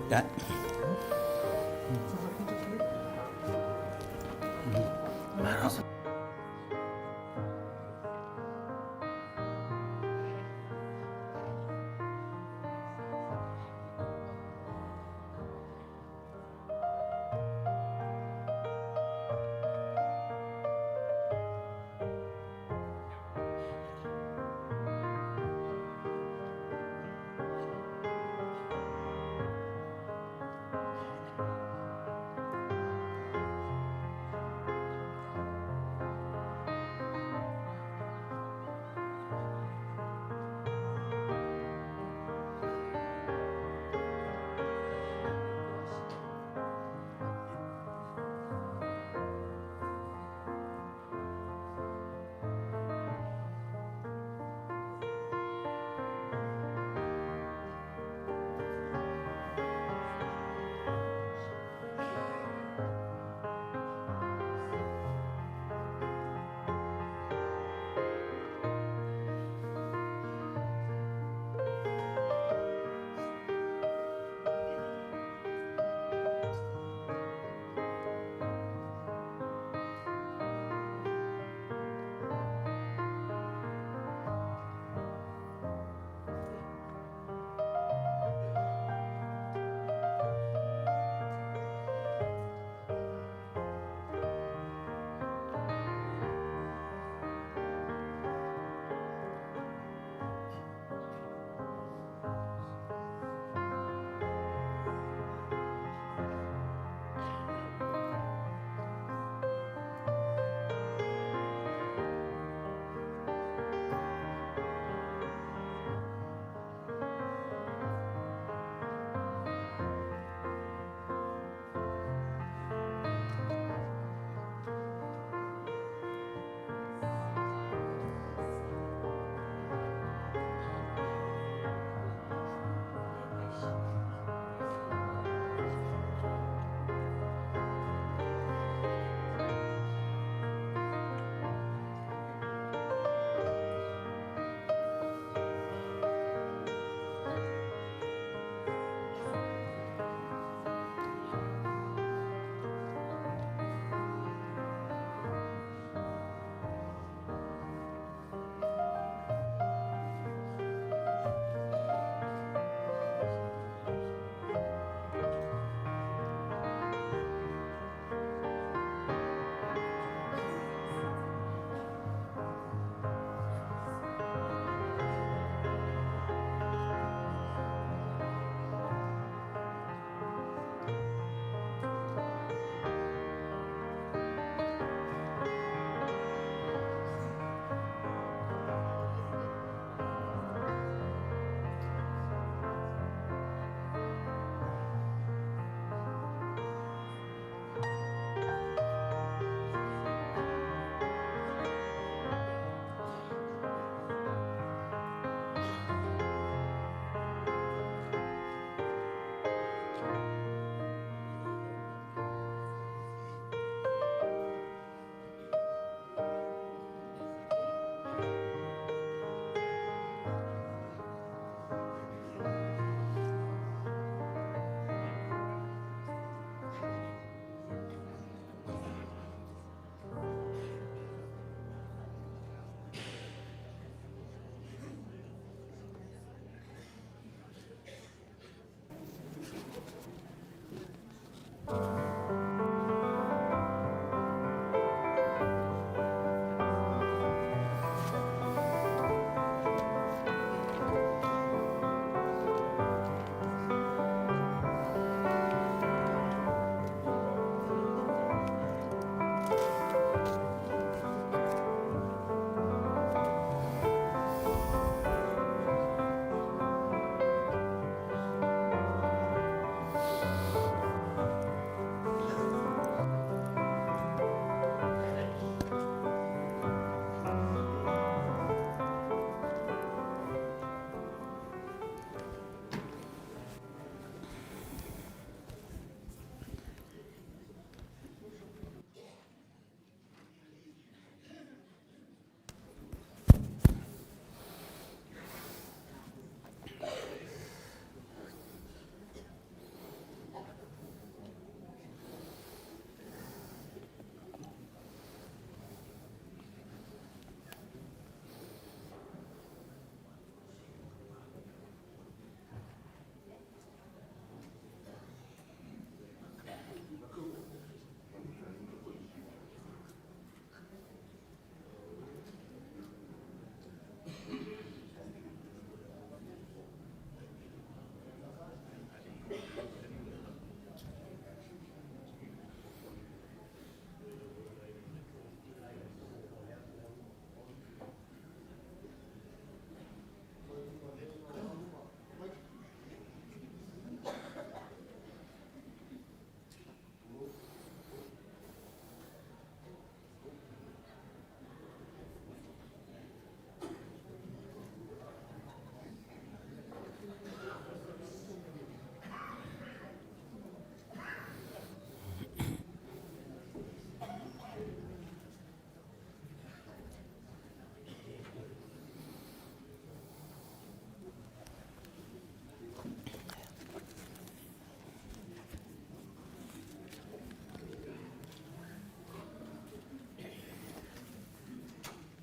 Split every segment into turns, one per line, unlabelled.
Malo.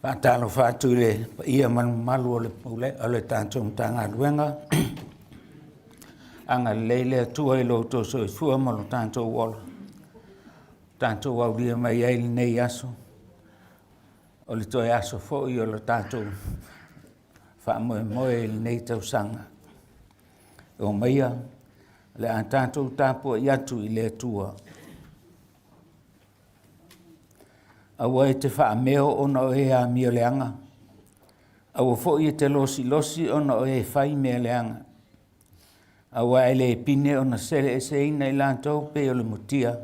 Faatalofa atu i le paia ma le mamalu o le pule o le tatou Matagaluega. Agalelei le Atua i lo outou soifua ma lo tatou ola, tatou aulia mai ai lenei aso, o le toe aso foi o le tatou faamoemoe i lenei tausaga. Omaia, o le a tatou tapuai atu i le Atua. Aua e te faameo ona o e amio leaga, aua foi e te losilosi ona o e fai mea leaga. Aua e le pine ona seleeseina i latou pei o le mutia,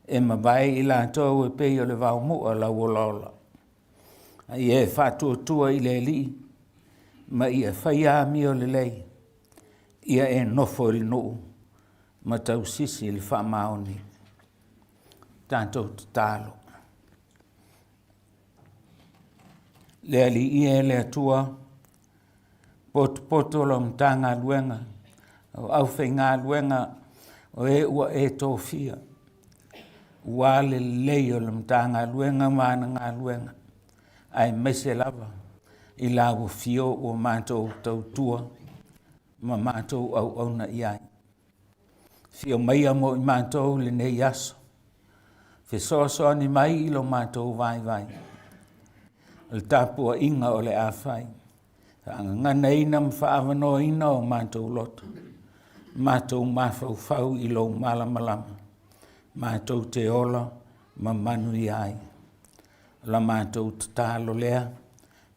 e mavae i latou e pei o le vaomua lauolaola. A ia e faatuatua i le Alii ma ia faia amio lelei, ia e nofo i le nuu ma tausisi i le faamaoni. Tatou tatalo. Le Alii e le Atua, potopoto lau Matagaluega, o aufaigaluega o e ua e tofia, ua le lelei o le Matagaluega ma ana galuega, aemaise lava i lau afio ua matou tautua ma matou auauna i ai. Afio maia mo i matou i lenei aso, fesoasoani mai i lo matou vaivai, o le tapuaiga o le a fai, faagaganaina ma faaavanoaina o matou loto, matou mafaufau i lou malamalama, matou te ola ma manuia ai. O la matou tatalo lea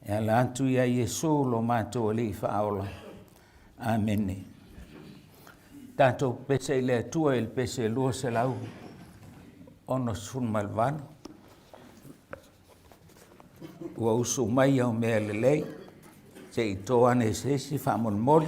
e ala atu ia Iesu lo matou Alii Faaola. Amene. Tatou pese i le Atua i le pese 268. Ua usu mai au mea lelei, se i to ane i se isi faamolemole.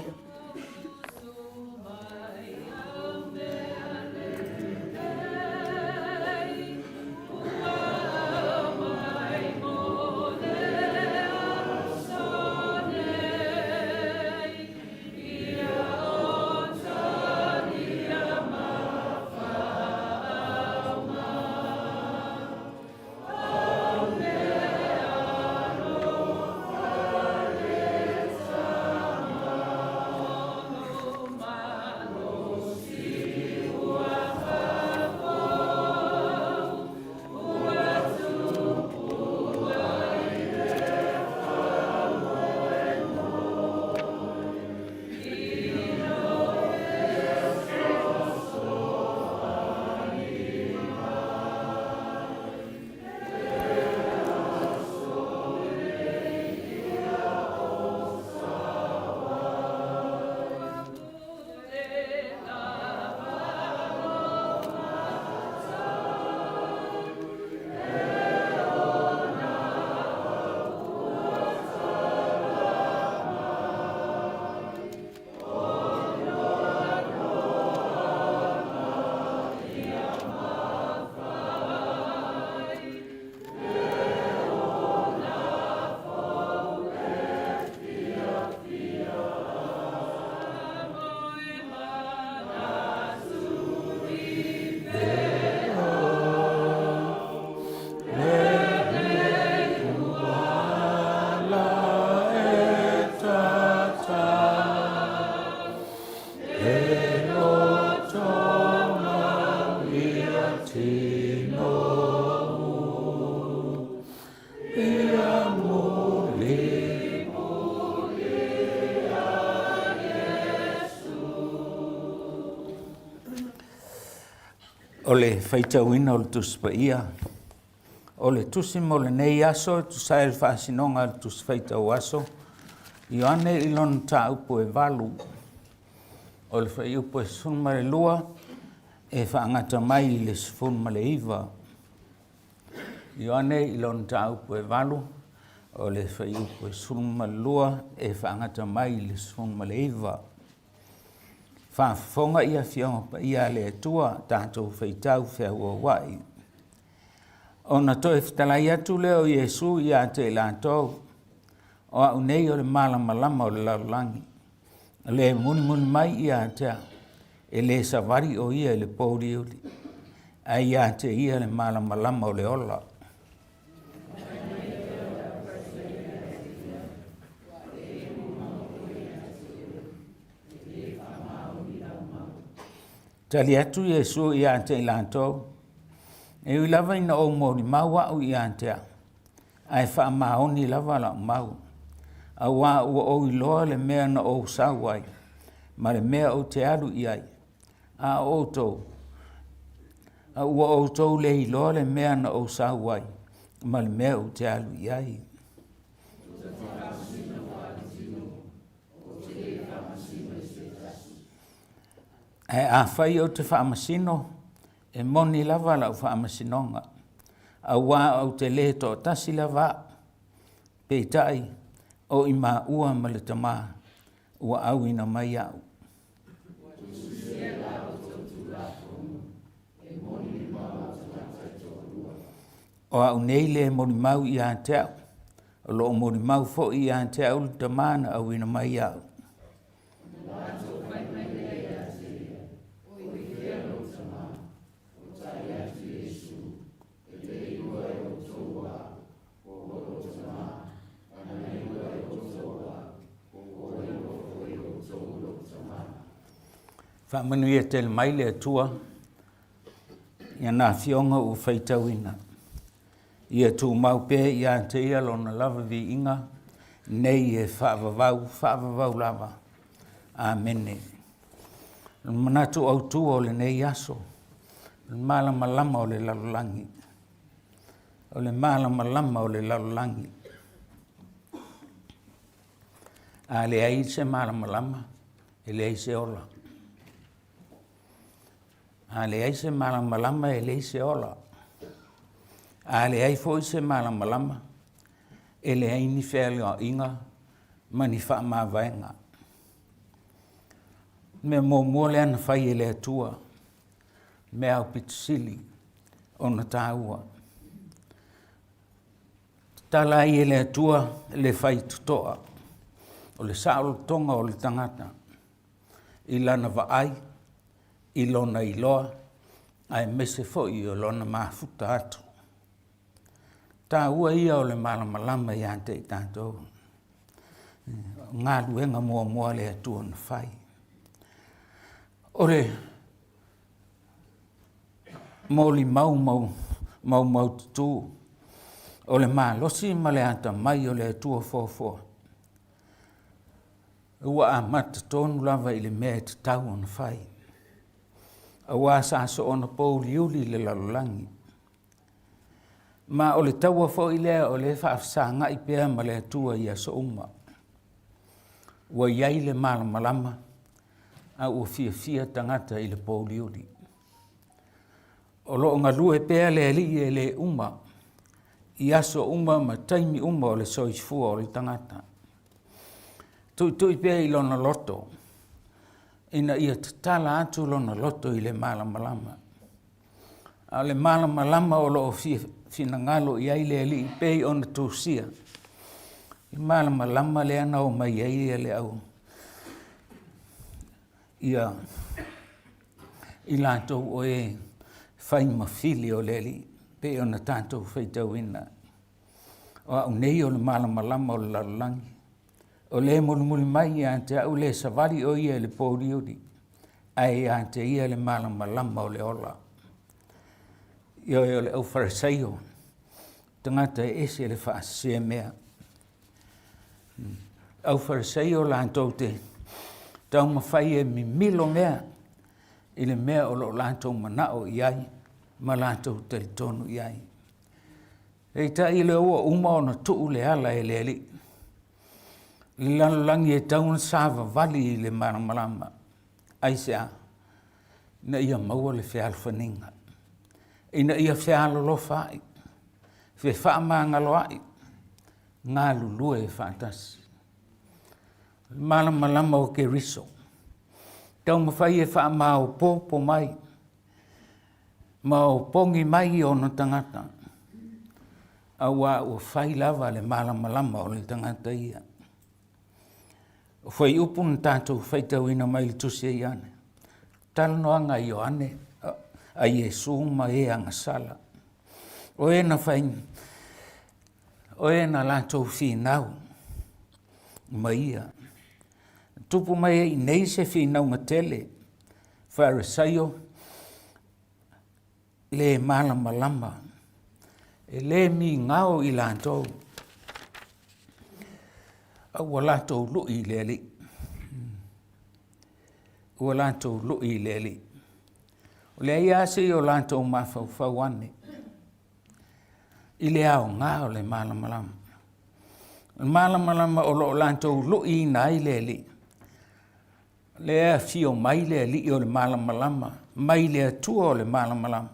O le faitauina o le Tusi Paia. O le tusi mo lenei aso e tusa ai le faasinoga a le Tusi Faitau Aso, Ioane i lona mataupu e 8, o le fuaiupu e 12 e faagata mai i le 19. Ioane i lona mataupu e 8, o le fuaiupu e 12 e faagata mai i le 19. Faafofoga i Afioga Paia a le Atua, tatou faitau feauauai. Ona toe fetalai atu lea o Iesu ia te i latou, o au nei o le malamalama o le lalolagi. O le mulimuli mai ia te au, e le savali o ia i le pouliuli, ae ia te ia le malamalama o le ola. Tali atu Iesu ia te i latou, E ui lava ina ou molimau a'u ia te a'u, ae faamaoni lava la'u mau, auā ua ou iloa le mea na ou sau ai, ma le mea ou te alu i ai, a o outou, a ua outou le iloa le mea na ou sau ai, ma le mea ou te alu i ai. Ae afai ou te faamasino, e moni lava lau faamasinoga, auā ou te lē toatasi lava a'u, peitai, o i maua ma le Tamā ua auina mai a'u. O a'u nei le molimau ia te a'u, o loo molimau foi ia te a'u le Tamā na auina mai a'u. Faamanuia tele mai le Atua i ana afioga ua faitauina. Ia tumau pea ia te ia lona lava viiga nei e faavavau, faavavau lava. Amene. O le manatu autu o lenei aso, o le malamalama o le lalolagi. O le malamalama o le lalolagi. A leai se malamalama, e leai se ola. A leai se malamalama, e leai se ola. A leai foi se malamalama, e leai ni fealoaiga ma ni faamavaega. Mea muamua lea na fai e le Atua, mea aupito sili ona taua. Tatala ai e le Atua le faitotoa o le saolotoga o le tagata i lana vaai, i lona iloa, aemaise foi o lona mafuta atu. Taua ia o le malamalama ia te i tatou. O galuega muamua a le Atua na fai. O le molimau maumaututu, o le malosi ma le atamai o le Atua foafoa, ua amata tonu lava i le mea e tatau ona fai. Auā sa soona pouliuli le lalolagi. Ma o le taua foi lea o lea e faafesagai pea ma le Atua i aso uma. Ua i ai le malamalama, a ua fiafia tagata i le pouliuli. O lo o galue pea le Alii e le uma i aso uma ma taimi uma o le soifua o le tagata. Tuitui pea i lona loto ina ia tatala atu lona loto i le malamalama. A o le malamalama o lo o finagalo i ai le Alii pei ona tusia, le malamalama lea na omai ai le au ia i latou o e fai ma fili o le Alii, pei ona tatou faitauina. O au nei o le malamalama o le lalolagi, o le mulimuli mai ia te au le savali o ia i le pouliuli, ae ia te ia le malamalama o le ola. Ioe o le aufarisaio, tagata e ese le faasese mea. Aufarisaio latou te taumafai e mimilo mea i le mea o lo o latou manao i ai ma latou talitonu i ai. Peitai o lea ua uma ona tuu le ala e le Alii. Le lalolagi e tatau ona savavali i le malamalama. Aisea? Ina ia maua le fealofaniga, ina ia fealolofa ai, fefaamagaloai, galulue faatasi. O le malamalama o Keriso, taumafai e faamaopoopo mai ma opogi mai ona tagata, auā ua fai lava le malamalama o le tagata ia. O fuaiupu na tatou faitauina mai le tusi a Ioane, talanoaga a Ioane, a Iesu ma e agasala. O e na fai, o e na latou finau ma ia. Tupu mai ai i nei se finauga tele, Farisaio. le malamalama, e le migao i latou, a ua latou lui i le Alii. Ua latou lui i le Alii. O leai lava se i o latou mafaufau ane i le aoga o le malamalama. O le malamalama o lo o latou luiina ai le Alii, lea e afio mai le Alii o le malamalama, mai le Atua o le malamalama,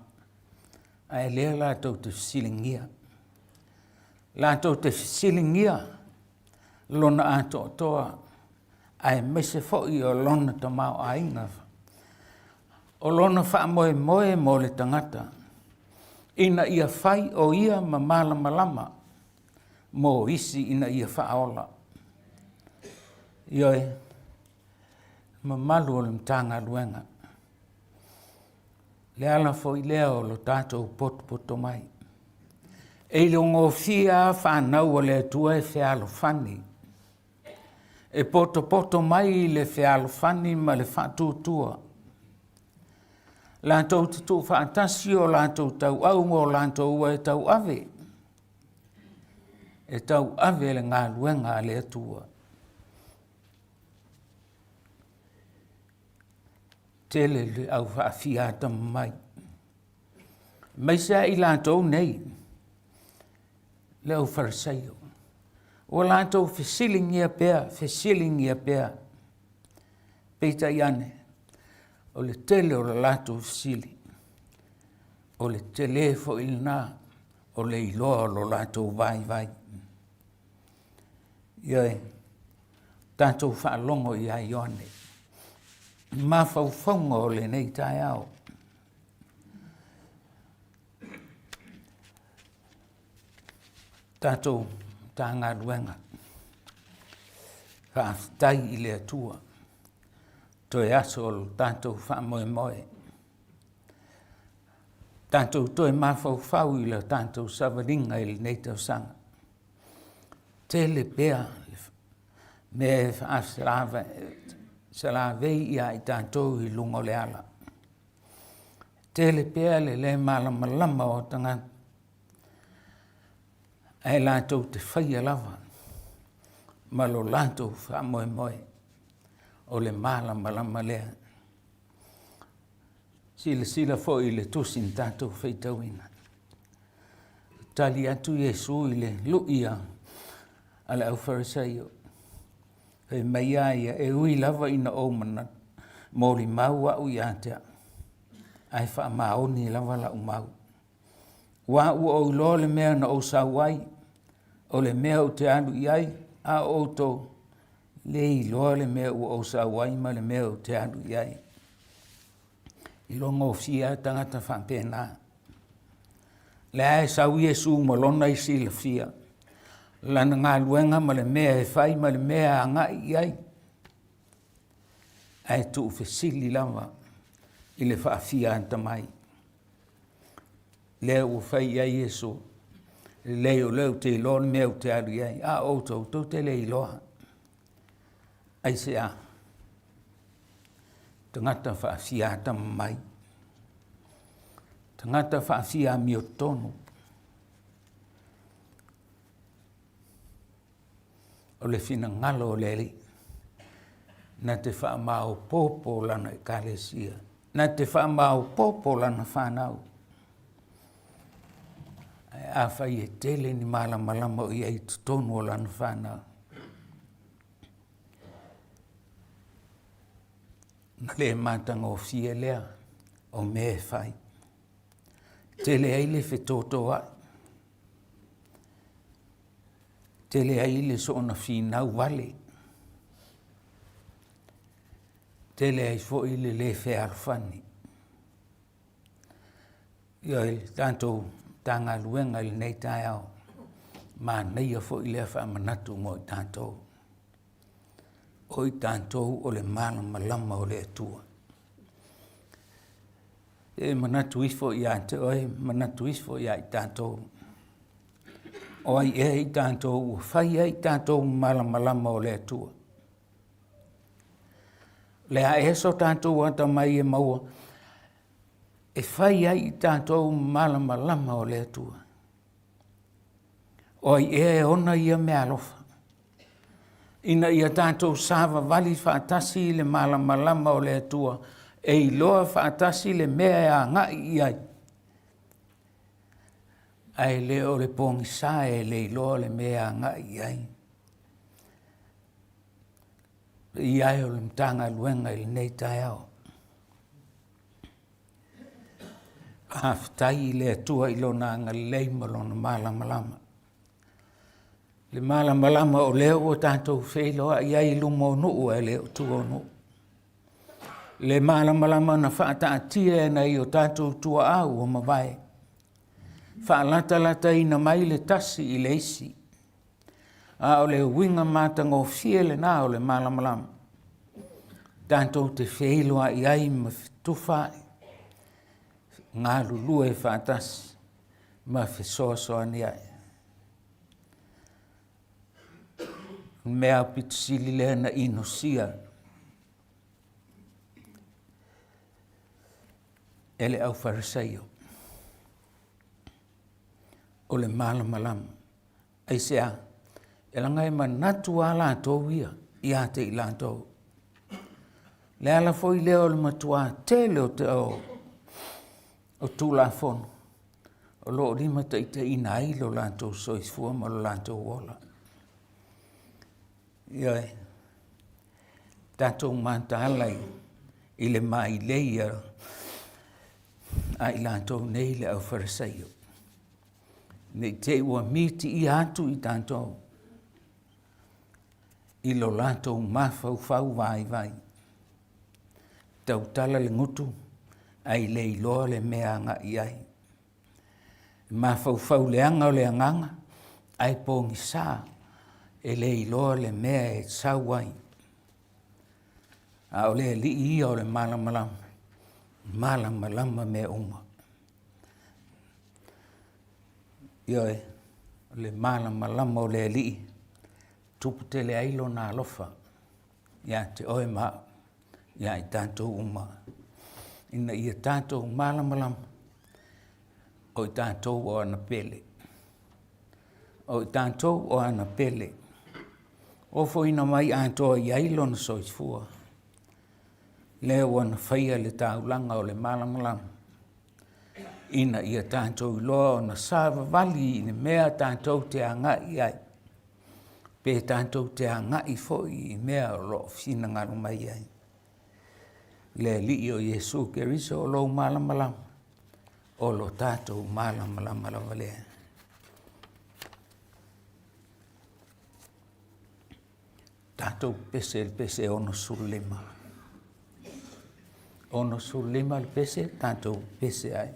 ae lea latou te fesiligia. Latou te fesiligia lona atoatoa aemaise foi o lona tamaoaiga, o lona faamoemoe mo le tagata ina ia fai o ia ma malamalama mo isi ina ia faaola. Ioe, mamalu o le Matagaluega, le ala foi lea o lo tatou potopoto mai. E iloagofie lava fanau a le Atua e fealofani, e potopoto mai i le fealofani ma le faatuatua. Latou te tuufaatasi o latou tauau ma o latou ua e tauave, e tauave le galuega a le Atua. Tele le au faafiatamamai, aemaise lava i latou nei, le au Farisaio. Ua latou fesiligia pea, fesiligia pea. Peitai ane, o le tele o le latou fesili, o le tele foi lena o le iloa o lo latou vaivai. Ioe, tatou faalogo ia Ioane, mafaufauga o lenei taeao. Tatou Matagaluega, faafetai i le Atua, toe aso o lo tatou faamoemoe. Tatou toe mafaufau i le tatou savaliga i lenei tausaga. Tele pea mea e faasalavei ia i tatou i luga o le ala. Tele pea le le malamalama o tagata, ae latou te faia lava ma lo latou faamoemoe o le malamalama lea. Silasila foi i le tusi na tatou faitauina. Tali atu Iesu i le lui a le aufarisaio. Fai mai a ia, e ui lava ina ou manatu, molimau au ia te au, ae faamaoni lava lau mau. Aua ua ou iloa le mea na ou sau ai, o le mea ou te alu i ai, a o outou, le iloa le mea ua ou sau ai ma le mea ou te alu i ai. Iloagofie lava tagata faapena. Lea e sau Iesu ma lona i silafia, lana galuega ma le mea e fai ma le mea e agai i ai, ae tuufesili lava i le faafia atamai. Lea ua fai i ai Iesu, lelei o lea ou te iloa le mea ou te alu i ai, a o outou, tou te le iloa. Aisea? Tagata faafia atamamai, tagata faafia amiotonu. O le finagalo o le Alii, na te faamaopoopo lana ekalesia, na te faamaopoopo lana fanau. Ae afai e tele ni malamalama o i ai i totonu o lana fanau, ona le matagofie lea o mea e fai. Tele ai le fetotoai, tele ai le soona finau vale, tele ai foi le le fealofani. Ioe, le tatou Matagaluega i lenei taeao, manaia foi lea faamanatu mo i tatou. O i tatou o le malamalama o le Atua. E manatu ifo ia te oe, manatu ifo ia i tatou. O ai ea i tatou ua fai ai i tatou malamalama o le Atua. Le a ea so tatou atamai e maua. E fai ai i tatou malamalama o le Atua. O ai ea e ona ia meaalofa? Ina ia tatou savavali faatasi i le malamalama o le Atua, e iloa faatasi le mea e agai i ai, ae le o le pogisa e le iloa le mea e agai i ai. Paia e o le Matagaluega i lenei taeao. Faafetai i le Atua i Lona agalelei ma Lona malamalama. Le malamalama o lea ua tatou feiloai ai i luma o nuu ae le o tua o nuu. Le malamalama na faataatia e nai o tatou tuaa ua mavae, faalatalataina mai le tasi i le isi. A o le uiga matagofie lena o le malamalama, tatou te feiloai ai ma fetufaai, galulue faatasi ma fesoasoani ai. O le mea aupito sili lea na inosia e le aufarisaio, o le malamalama. Aisea? E leaga e manatu lava latou ia ia te i latou. Le ala foi lea o le matua tele o, te, o, o Tulafono o lo o limataitaiina ai lo latou soifua ma lo latou ola. Ioe, tatou mataala i, i le mailei a, a i latou nei le aufarisaio. Ne i te i ua mitiia atu i tatou i lo latou mafaufau vaivai. Tautala le gutu ae le iloa le mea agai i ai. Mafaufau leaga o le agaga ae pogisa e le iloa le mea e sau ai. A o le Alii ia o le malamalama, malamalama mea uma. Ioe, o le malamalama o le Alii, tupu tele ai lona alofa ia te oe ma au, ia i tatou uma, ina ia tatou malamalama, o i tatou o ana pele. O i tatou o ana pele. Ofoina mai atoa i ai lona soifua. Lea ua na faia le taulaga o le malamalama, ina ia tatou iloa ona savavali i le mea tatou te agai i ai, pe tatou te agai foi i mea o lo o finagalo mai ai. Le Alii o Iesu Keriso o lou malamalama, o lo tatou malamalama lava lea. Tatou pese i le pese 65. 65 le pese, tatou pese ai.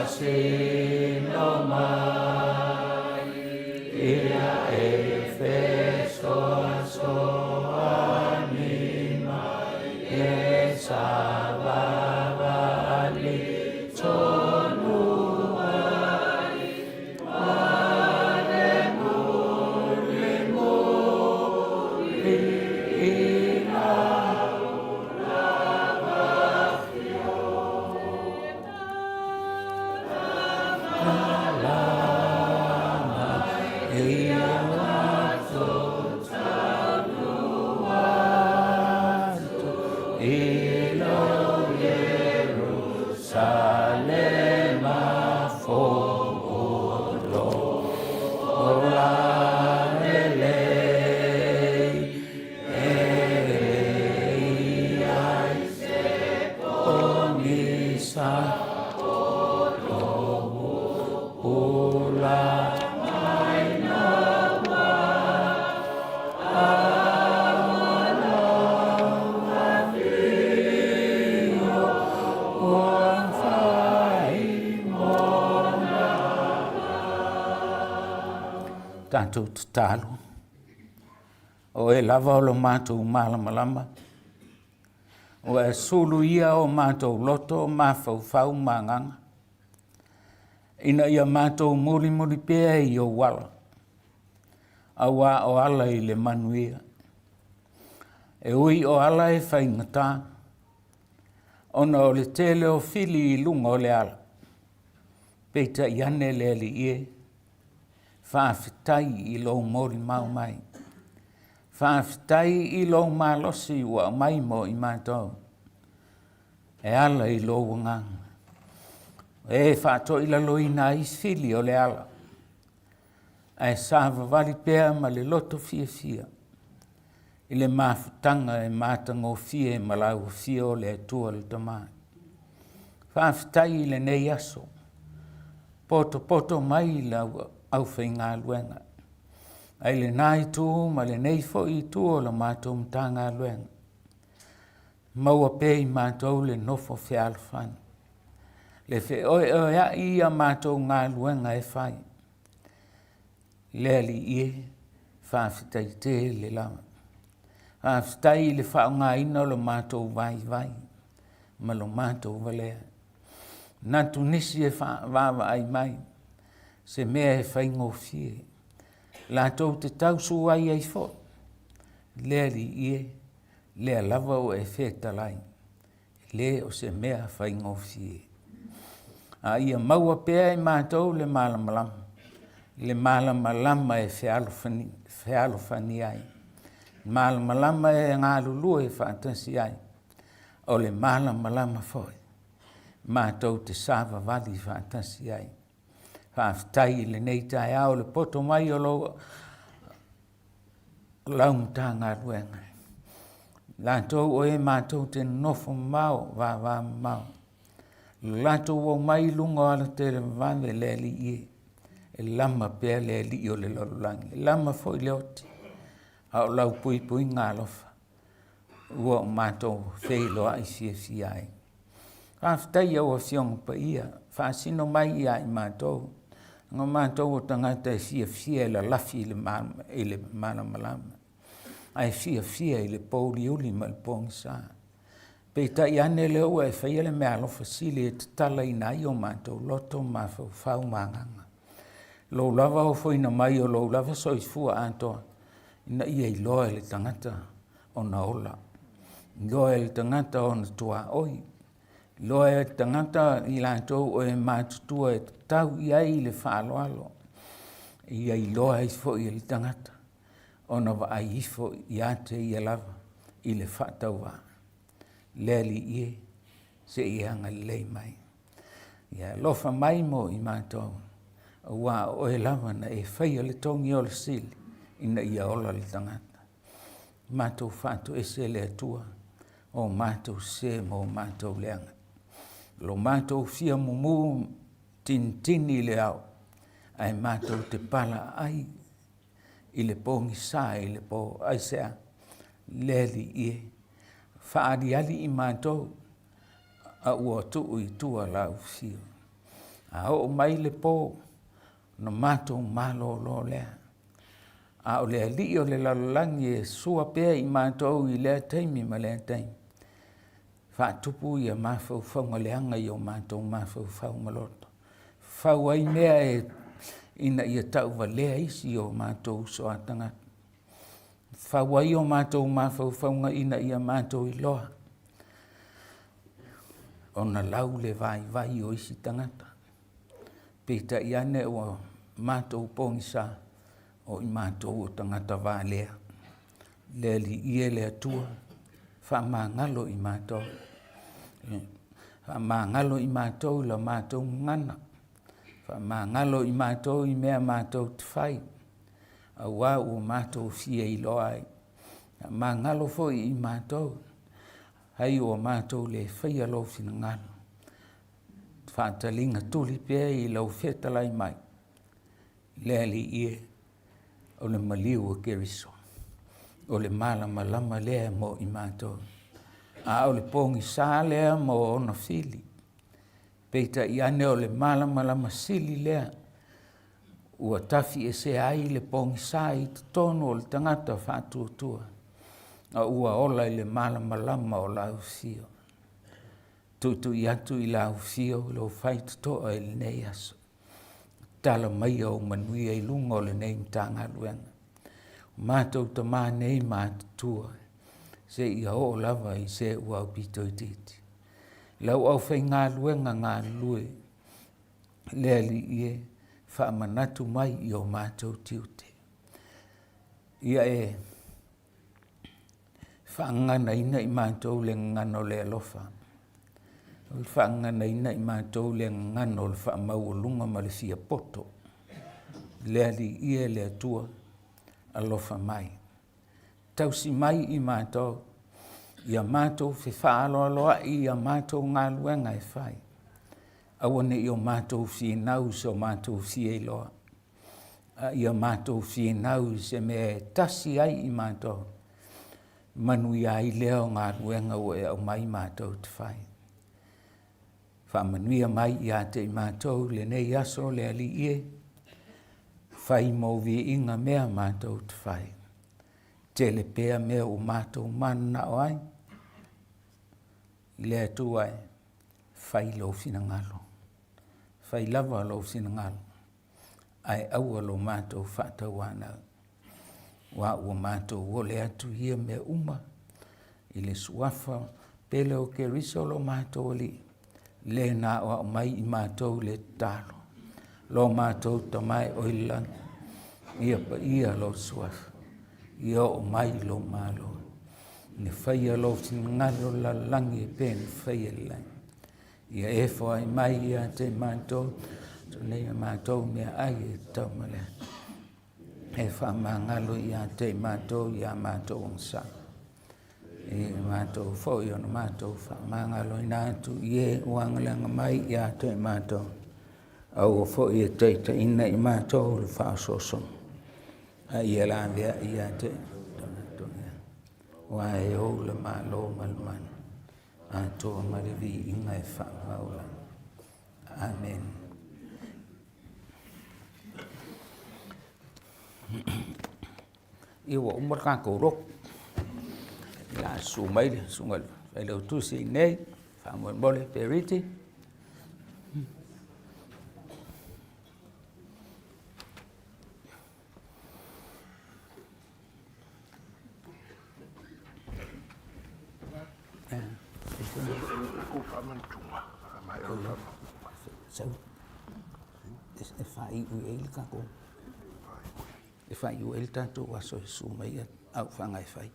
Faasino mai ia e fesoasoani mai e savavali tonu ai ma le mulimuli i lau E leai ai se pogisa o lou pula mai na ua a ua lou afio ua fai mona. Tatou tatalo. O oe lava o lo matou malamalama, ua e sulu ia o matou loto, mafaufau ma agaga, ina ia matou mulimuli pea i ou ala, auā o ala i le manuia. E ui o ala e faigata, ona o le tele o fili i luga o le ala, peitai ane le Alii e, Faafetai i lou molimau mai. Faafetai i lou malosi ua aumai mo i matou e ala i lou agaga. E faatoilaloina ai fili o le ala, ae savavali pea ma le loto fiafia i le mafutaga e matagofie ma lau afio o le Atua le Tama. Faafetai i lenei aso, potopoto mai lau aufaigaluega, ai lena itu ma lenei foi itu o la matou Matagaluega. Maua pea i matou le nofo fealofani, le feoeoea'i i a matou galuega e fai. Le Alii e, faafetai tele lava. Faafetai i le faaaogaina o lo matou vaivai ma lo matou valea. Manatu nisi e faavaavaai mai se mea e faigofie, latou te tausu ai ai foi. Le Alii e, lea lava ua e fetalai, e le o se mea faigofie. A ia maua pea e matou le malamalama, le malamalama e fealofani, fealofani ai, malamalama e galulue faatasi ai, o le malamalama foi matou te savavali faatasi ai. Faafetai i lenei taeao le poto mai o lou lau Matagaluega. Latou o e matou te nonofo mamao, vava mamao. Lo latou omai i luga o alatele vavave le Alii e, e lama pea le Alii o le lalolagi, e lama foi le oti, a o lau puipuiga alofa ua o matou feiloai fiafia ai. Faafetai i au Afioga Paia, faasino mai ia i matou, o matou o tagata e fiafia e lalafi i le malamalama, ae fiafia i le pouliuli ma le pogisa. Peitai ane lea ua e faia le meaalofa sili e tatalaina ai o matou loto, mafaufau ma agaga. Lou lava ofoina mai o lou lava soifua atoa, ina ia iloa e le tagata ona ola, iloa e le tagata ona tuaoi, iloa e le tagata i latou o e matutua e tatau i ai le faaaloalo, ia iloa ai foi e le tagata ona vaai ifo ia te ia lava i le faatauvaa. Le Alii e, se i e agalelei mai. Ia alofa mai mo i matou, aua o oe lava na e faia le togi o le sili ina ia ola le tagata. Matou faatoese e le Atua o matou sē ma o matou leaga. Lo matou fia mumu tinitini i le ao, ae matou te pala ai i le pogisa i le po. Aisea? Le Alii e, faaaliali i matou a ua tuu i tua lau afio. A oo mai le po, ona matou malolo lea. A o le alii o le lalolagi e sua pea i matou i lea taimi ma lea taimi, faatupu ia mafaufauga leaga i o matou mafaufau ma loto, fau ai mea e, ina ia tauvalea isi o matou uso a tagata, fau ai o matou mafaufauga ina ia matou iloa ona lau le vaivai o isi tagata. Peitai ane ua matou pogisa, o i matou o tagata valea. Le Alii e le Atua, faamagalo i matou. Faamagalo i matou i la matou gagana, faamagalo i matou i mea matou te fai, aua ua matou fia iloa ai. Faamagalo foi i matou, ai ua matou le faia lou finagalo, faataliga tuli pea i lau fetalai mai, le Alii e, o le maliu o Keriso, o le malamalama lea mo i matou. A o le pogisa lea mo ona fili, peitai ane o le malamalama sili lea ua tafiesea ai le pogisa i totonu o le tagata faatuatua, a ua ola i le malamalama o lau afio. Tuitui atu i lau afio lou faitotoa i lenei aso. Tala maia ou manuia i luga o lenei Matagaluega. O matou tama nei matutua, seia oo lava i se ua aupito itiiti. Lau aufaigaluega galulue, le Alii e, faamanatu mai i o matou tiute. Ia e faagaganaina i matou le gagana o le alofa, o le faagaganaina i matou le gagana o le faamaualuga ma le fiapoto. Le Alii e le Atua, alofa mai, tausi mai i matou, ia matou fefaaaloaloai i a matou galuega e fai, aua ne i o matou finau i so matou fia iloa, a ia matou finau i se mea e tasi ai i matou, manuia ai lea o galuega ua e aumai matou te fai. Faamanuia mai ia te i matou lenei aso le Alii e, fai mo viiga mea matou te fai. Tele pea mea ua matou mananao ai, le Atua e, fai lou finagalo, fai lava lou finagalo, ae aua lo matou faatauanau, aua ua matou ole atu i ia mea uma i le suafa pele o Keriso lo matou Alii, le na aoao mai i matou le tatalo. Lo matou Tama e oe i le lagi, ia paia lou suafa, ia oo mai lou Malo, ia faia lou finagalo i le lalolagi e pei ona faia i le lagi. Ia e foai mai ia te matou nei a matou meaai e tatau ma le aso. E faamagalo ia te i matou i a matou agasala. I matou foi ona matou faamagaloina atu i e ua agaleaga mai ia te i matou. Aua foi e taitaiina i matou le faaosoosoga, a ia laveai ia te i matou. Aua e ou le Malo ma le mana, atoa ma le viiga e faavavau lava. Amene. Ia ua uma le tatou lotu. O le a susu mai le susuga i le Failautusi i inei, faamolemole Periti. E faaiu i ai le tatou e faaiu ai le tatou aso e susu mai Aufaga e fai.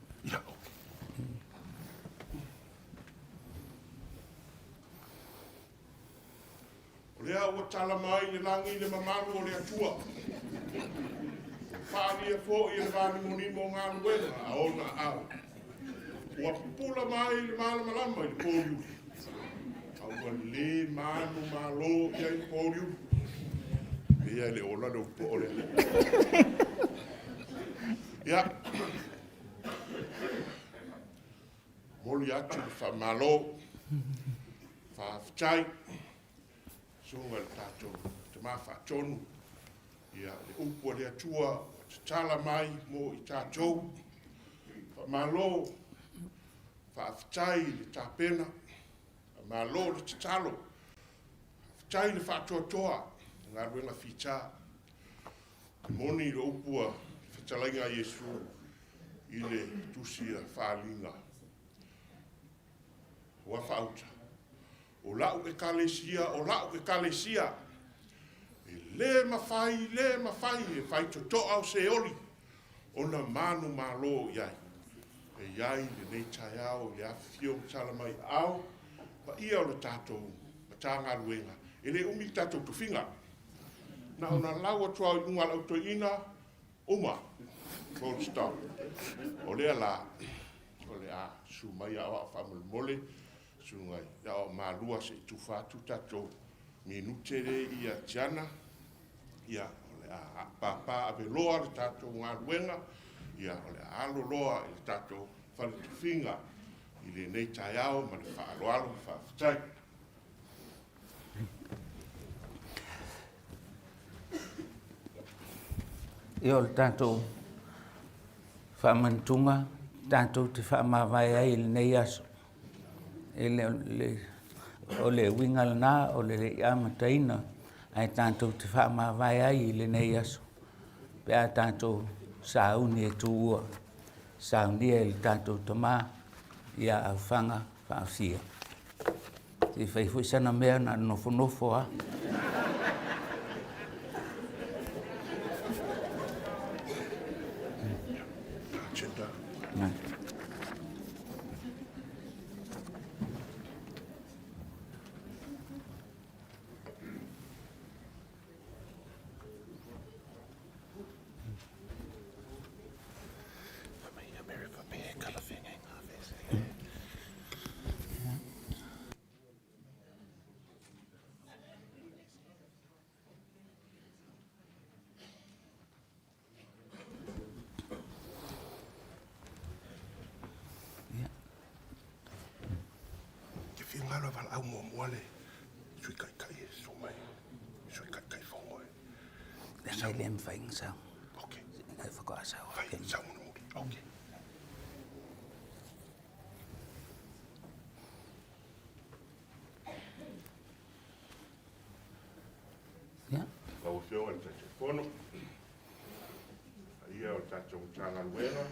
O lea ua tala mai le lagi le mamalu o le Atua, ua faaalia foi e le vanimonimo galuega a ona aao. Ua pupula mai le malamalama i le pōliuli, a ua le manumalo i ai le pōliuli. Pei lava e le o ola le upu po'o lea. Ia, momoli atu le faamalo, faafetai. Susuga i le tatou Tama Faatonu, ia, le upu a le Atua ua tatala mai mo i tatou. Faamalo, faafetai i le tapena, faamalo le tatalo, faafetai le faatoatoa i galuega fita. E moni le upu a le fetalaiga a Iesu i le tusi a Faaaliga, ua faauta, o lau ekalesia, o lau ekalesia, e le mafai, le mafai e faitotoa o Seoli ona manumalo i ai. E i ai lenei taeao i le afifio ma tala mai aao, paia o le tatou Matagaluega, e le umi le tatou tofiga. Na ona lau atu lava o iuga a le au toeaina, uma, full stop. O lea la, o le a susu mai Aoao faamolemole, susuga i Aoao Malua se i tufa atu tatou minute lea ia Tiana. Ia, o le a papaaveloa le tatou galuega, ia, o le a alo loa i le tatou fale tofiga i lenei taeao ma le faaaloalo. Faafetai.
Ia o le tatou faamanatuga tatou te faamavae ai i lenei aso. E le o le, o le uiga lena o le le i amataina ae tatou te faamavae ai i lenei aso pe a tatou sauni e tuua, saunia e le tatou Tama ia aufaga faafia. Se i fai foi sana mea na nofonofo lava.
Te finagalo e valaau muamua le Sui Taitai e susu mai, Sui Taitaifono e.
Leaga e le mafai ona sau.
Ok.
E faatoa sau.
Fai, sau mulimuli. Ok.
Ia.
Lau Afioga i le Taitaifono, paia o le tatou Matagaluega,